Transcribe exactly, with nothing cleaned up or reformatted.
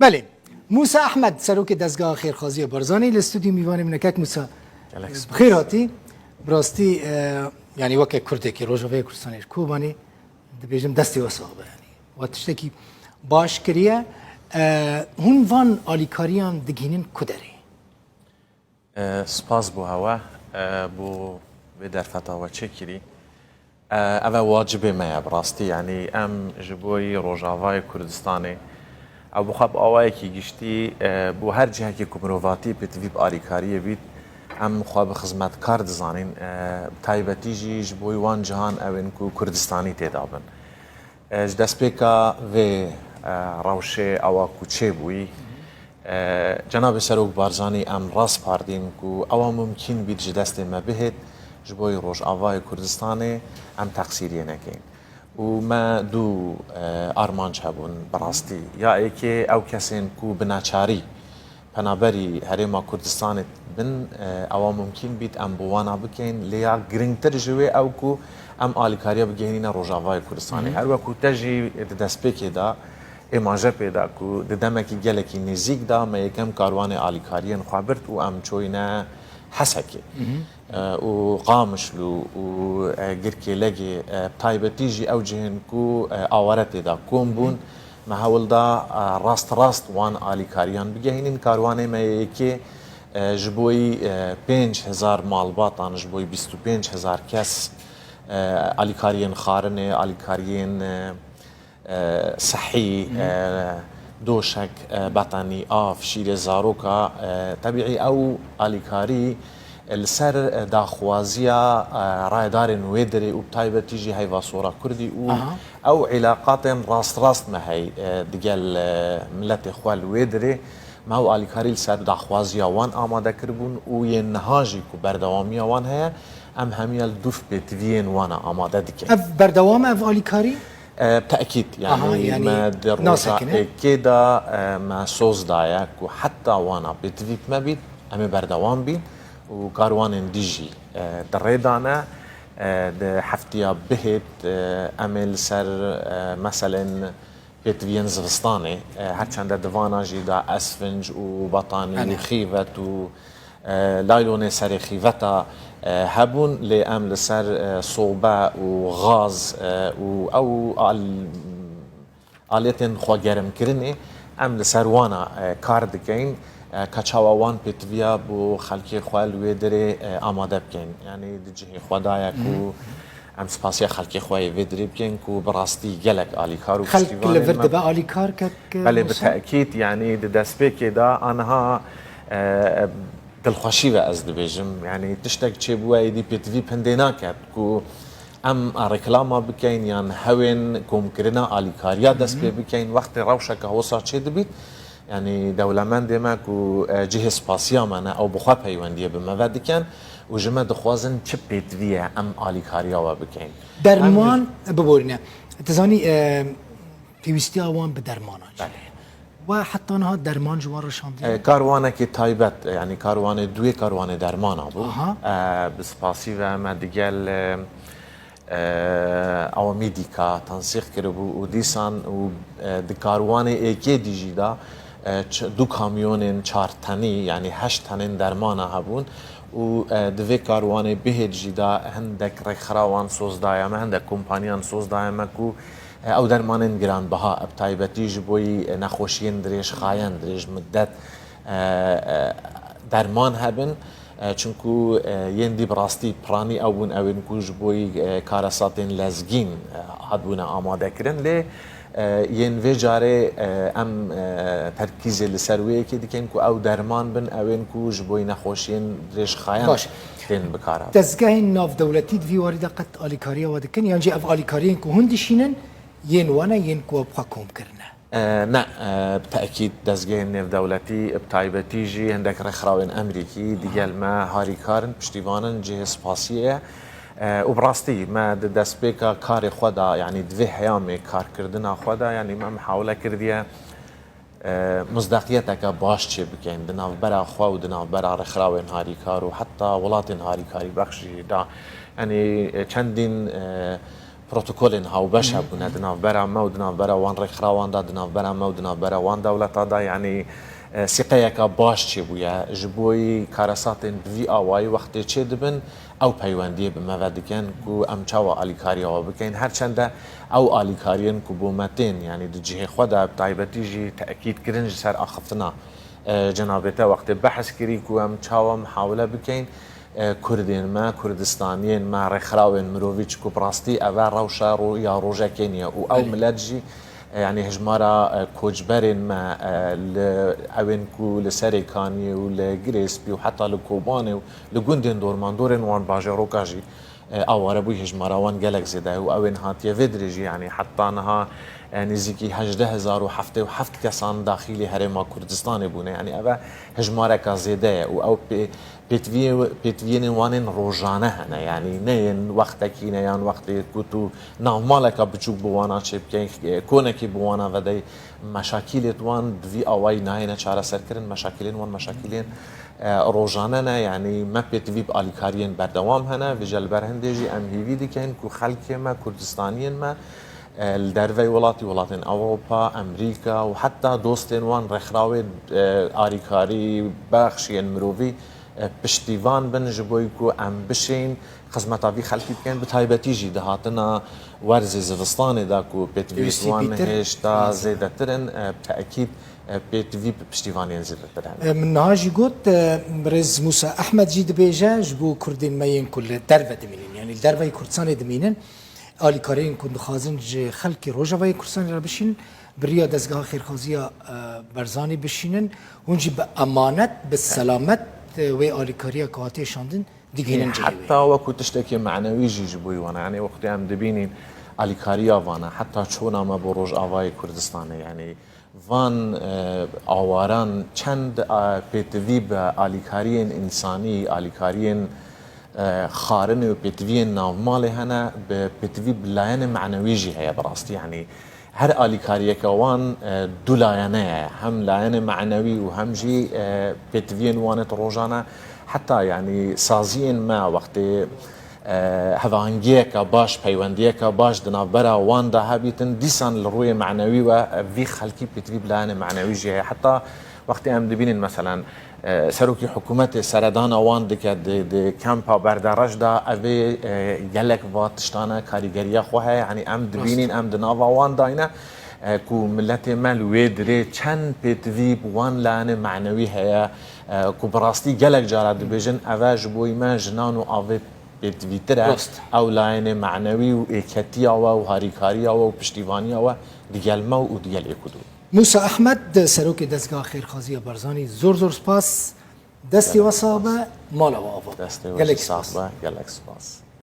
Belê. Mûsa Ehmed, serokê Dezgeha Xêrxaziyê Barzanî, li stûdyo mîvanê min e. Kek Mûsa, gelek spas. Bi xêr hatî. Bi rastî, e, yanî weke Kurdekî Rojavayê Kurdistanê ji Kobanê, dibêjim destê we sax be. Yanî we tiştekî baş kiriye. E, hûn van alîkariyan digihînin ku derê? E, spas bo hewe, e, bo vê derfeta we çêkirî. E, ev e wacibê me ye bi rastî, yanî em ji bo yî Rojavayê Kurdistanê, ew bi xwe bi awayekî giştî, e, bo her cihekî ku mirovatî pêtivî bi alîkariyê bît, em xwe bi xizmetkar dizanîn. E, bi taybetî jî ji bo yî wan cihan ew ên ku Kurdistanî tê de bin. E, ji destpêka vê, e, rewşê ewa ku çêbûyî, e, Cenabê Serok Barzanî em raspardîn ku ewa mumkîn bît ji destê me bihêt, ji bo yî Rojavayê Kurdistanê em teqsîriyê nekeyin. Û me du, e, armanc hebûn bi rastî. Ya êkê ew kesên ku bi neçarî penaberî Herêma Kurdistanê bin, e, ewa mumkîn bît em bi wana bikeyin, lê ya girîngtir ji wê ew ku em alîkariya bigihînîne Rojavayê Kurdistanê. Her wekû te jî di destpêkê de êmaje pê da ku di demekî gelekî nêzîk de me yekem karwanê alîkariyên xwe birt û em çoyne Hesekê, e, û Qamişlo û, e, Girkêlegê, e, bi taybetî jî ew cihên ku, e, aware tê de kom bûn, me hewl da, e, rast rast wan alîkariyan bigehînin. Karwanê me yê yekê, e, ji bo yî, e, pênc hezar malbatan, ji bo yî bîst û pênc hezar kes, e, alîkariyên xwarinê, alîkariyên, e, e, sehî, e, doşek, e, betanî, av, şîrê zaroka, e, tebîî ew alîkarî li ser, e, daxwaziya, e, rayedarên wê derê û bi taybetî jî Heyva Sora Kurdî û ew îlaqatên rast rast me hey, e, digel, e, miletê xwe li wê derê me ew alîkarî li ser daxwaziya wan amade kiribûn û yên niha jî ku berdewamiya wan heye, em hemiya li dûv pêtiviyên wan a amade dikin. Ev berdewam e, ev alîkarî? E, bi tekîd, yanî, aha, yanî me di roja êkê de, e, me soz daye ku heta wana pêtivî bi me bît, em ê berdewam bîn û karwanên dî jî, e, di rê de ne. E, di heftiya bihêt, e, em ê li ser, e, meselên pêtiviyên zivistanê, e, her çende di vana jî de esfinc û betanî û xîvet û e, laylonê serê xîveta, e, hebûn, lê em li ser, e, sobe û gaz, e, û ew al-, aletên xwegerimkirinê em li ser wana, e, kar dikeyin, e, ka çawa wan pêtiviya bo xelkê xwe li wê derê, e, amade bikeyin. Yanî di cihê xwe de ye ku em spasiya xelkê xwe yê vê derê bikin ku bi rastî gelek alîkar û piştîvanên me bûn. Xelk li vir dibe alîkar kek, Belê, bi Mûsa? Tekîd, yanî di destpêkê de aniha, e, dilxweşî ve ez dibêjim. Yanî tiştek çêbûye êdî pêtivî pindê naket ku em reklama bikeyin yan hewên komkirina alîkariya dest pê bikeyin. Wextê rewşeke hosa çêdibît, yanî dewlemendê me ku, e, cihê spasiya me ne, ew bi xwe peywendiyê bi me ve dikin û ji me dixwazin çi pêtivî ye em alîkariya we bikeyin. Derman, biborîne. Tu zanî, e, pêwîstiya wan bi dermanan jî. Belê. We heta niha derman ji wan re şandiye? E, karwanekî taybet, yanî karwanê duyê karwanê dermana bû. Aha. E, bi spasî ve me digel, e, e, Awamîdîka tensîq kiribû û dîsan û, e, di karwanê êkê dî jî de, e, ç-, du kamyonên çar tenî, yanî heşt tenên dermana hebûn û, e, di vê karwanê bihêt jî de hindek rêkxirawan soz daye me, hindek kompaniyan soz daye me ku, e, ew dermanên giranbiha, bi taybetî ji bo yî, e, nexweşiyên dirêjxayen, dirêj midet, e, e, derman hebin. E, çinku, e, yên dî bi rastî piranî ew bûn, ew ên ku ji bo yî, e, karesatên lezgîn, e, hatbûne amade kirin. Lê, e, yên vê carê, e, em, e, terkîzê li ser wê yekê dikin ku ew derman bin, ew ên ku ji bo yî nexweşiyên dirêjxayan tên bi kar hebin. Dezgehên navdewletî di vî warî de qet alîkariya we dikin? Yan jî ev alîkariyên ku hûn dişînin, yên we ne, yên ku we bi xwe kom kirine? E, ne, e, bi tekîd dezgehên nêvdewletî, bi taybetî jî hindek rêkxirawên Emerîkî digel me harîkar in, piştîvan in, cihê spasiyê ye. E, û bi rastî me di destpêka karê xwe de, yanî di vê heyamê karkirina xwe de, yanî me mihawile kirdiye, e, mizdeqiyeteke baş çêbikeyin di navbera xwe û di navbera rêkxirawên harîkar û heta welatên harîkarîbexş jî de. Yanî, e, çendîn, e, protokolên hawbeş hebûne di navbera me û di navbera wan rêxirawan de, di navbera me û di navbera wan dewleta de, yanî, e, sîqeyeka baş çêbûye. Ji bo yî karesatên bi vî awayî wextê çêdibin, ew peywendiyê bi me ve dikin ku em çawa alîkariya we bikeyn. Her çende ew alîkariyên ku bo me tên, yanî di cihê xwe de, bi taybetî jî tekîd kirin ji ser axiftina, e, cenabê te wextê behs kirî ku em çawa mihawile bikeyn, e, Kurdên me, Kurdistaniyên me, rêxirawên mirovî, çiku bi rastî ev e rewşa ro-, ya rojekê niye û ew Belê. milet jî, e, yanî hejmara, e, koçberên me, e, li ewên ku li Serêkaniyê û li Girêspî û heta li Kobanê û li gundên dormandorên wan bajaroka jî, e, awarebûyî hejmara wan gelek zêde ye û ew ên hatiye vê dirêjî, yanî heta niha, e, nêzîkî hejdeh hezar û heftê û heft kesan daxîlî Herêma Kurdistanê bûne. Yanî ev e hejmareka zêde ye û ew pê-, pêtviyê-, pêtviyên wan ên rojane hene. Yanî ne yên wextekî ne yan wextê ku tu navmaleka biçûk bi wana çêbikey, e, konekî bi wana vedey, meşakîlêt wan bi vî awayî nayêne çareserkirin. Meşakîlên wan meşakîlên e, rojane ne, yanî me pêtivî bi alîkariyên berdewam hene. Vêca li ber hindê jî em hîvî dikin ku xelkê me, Kurdistaniyên me, e, li derveyî welatî, welatên Ewropa, Amerîka û heta dostên wan rêxirawê, e, alîkarî, bexş yên mirovî, e, piştîvan bin, ji bo ku em bişên xizmeta vî xelkî bikin, bi taybetî jî di hatina werzê zivistanê de ku pêtivî Pêwîstî wan pîtir. hêşta Pêwîstî. zêdetir in, e, bi tekîd, e, pêtivî bi piştîvaniyên zêdetir hene. E, min niha jî got, e, birêz Mûsa Ehmed jî dibêje, ji bo Kurdên me yên ku li derve dimînin, yanî li derveyî Kurdistanê dimînin, alîkariyên ku dixwazin ji xelkê Rojavayê Kurdistanê re bişînin, bi riya dezgeha xêrxwaziya, e, Barzanî bişînin, hûn jî bi emanet, bi selamet, e, wê alîkariya ku hatiye şandin, digihînin cihê wê. Heta wekû tiştekî manewî jî ji bo wan e. Yanî wextê em dibînîn alîkariya van e, heta çûna me bo Rojavayê Kurdistanê, yanî van, e, awaran çend, e, pêtivî bi alîkariyên însanî, alîkariyên, e, xwarinê û pêtiviyên navmalê hene, bi pêtivî bi layenê manewî jî heye bi rastî. Yanî her alîkariyeke wan, e, du layene ye. Hem layenê manewî û hem jî, e, pêtiviyên wan êt rojane. Heta, yanî, saziyên me wextê, e, hevahengiyeke baş, peywendiyeke baş di navbera wan de hebîtin, dîsan li rûyê manewî we, e, vî xelkî pêtivî bi layenê manewî jî heye. Heta wextê em dibînin, meselen, e, serokî hikûmetê seredana wan dike di, di kempa Berdereş de, ev ê, e, gelek va tiştane karîgeriya xwe heye. Yanî em dibînin, Rast. em di nava wan dayne, e, ku miletê me li wê dirê çend pêtivî bi wan layenê manewî heye, e, ku bi rastî gelek cara dibêjin, ev e ji bo me jinan û avê pêtivîtir e. Rast. Ew layenê manewî û êketiya we û harîkariya we û piştîvaniya we digel me û digel êk û du. Mûsa Ehmed, serokê dezgeha xêrxwaziya Barzanî, zor zor spas. Destê we sax be, mala we ava be. Destê we Gelek jî sax spas. be, gelek spas.